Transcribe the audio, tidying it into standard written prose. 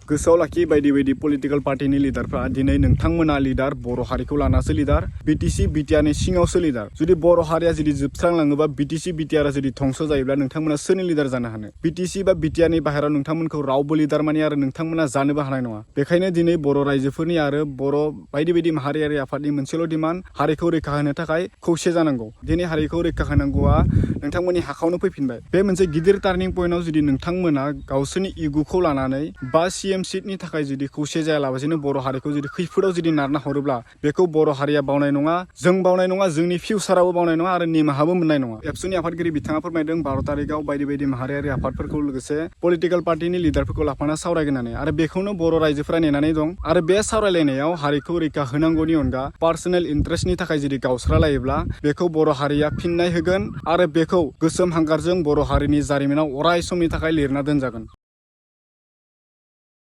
गोसोआव लाखि बायदि बायदि पलिटिकल पार्टीनि लिडारफ्रा दिनै नोंथांमोना लिडार बर' हारिखौ लानासो लिडार बिटिसि बिटिआरनि सिङावसो लिडार जुदि बर' हारिया जुदि जोबस्रांलाङोबा बिटिसि बिटिआरआ जुदि धंस जायोब्ला नोंथांमोना सोरनि लिडार जानो हानो बिटिसि बा बिटिआरनि बाहेराव नोंथांमोनखौ रावबो लिडार माने आरो नोंथांमोना जानोबो हानाय नङा बेखायनो दिनै बर' रायजोफोरनि आरो बर' बायदि बायदि माहारियारि आफादनि मोनसेल' डिमान्ड हारिखौ रैखा होनो थाखाय खौसे जानांगौ दिनै हारिखौ रैखा होनांगौआ नोंथांमोननि हाखावनो फैफिनबाय बे मोनसे गिदिर टार्निं पइन्टआव जुदि नोंथांमोना गावसोरनि इगुखौ लानानै बा सीएम सीटनि थाखाय जुदि खौसे जायालाबासिनो बर' हारिखौ जुदि खैफोदाव जुदि नारना हरोब्ला बेखौ बर' हारिया बावनाय नङा जों बावनाय नङा जोंनि फिउचाराबो बावनाय नङा आरो निमाहाबो मोननाय नङा एबसुनि आफादगिरि बिथाङा फोरमायदों 12 तारिखआव बायदि बायदि माहारियारि आफादफोरखौ लोगोसे पलिटिकल पार्टीनि लिडारफोरखौ लाफाना सावरायगोन होननानै आरो बेखौनो बर' रायजोफोरा नेनानै दं आरो बे सावरायलायनायाव हारिखौ रैखा होनांगौनि अनगा पार्सनेल इन्ट्रेस्टनि थाखाय जुदि गावस्रालायोब्ला बेखौ बर' हारिया फिननाय होगोन आरो बेखौ गोसोम हांगारजों बर' हारिनि जारिमिनाव अराय समनि थाखाय लिरना दोनजागोन।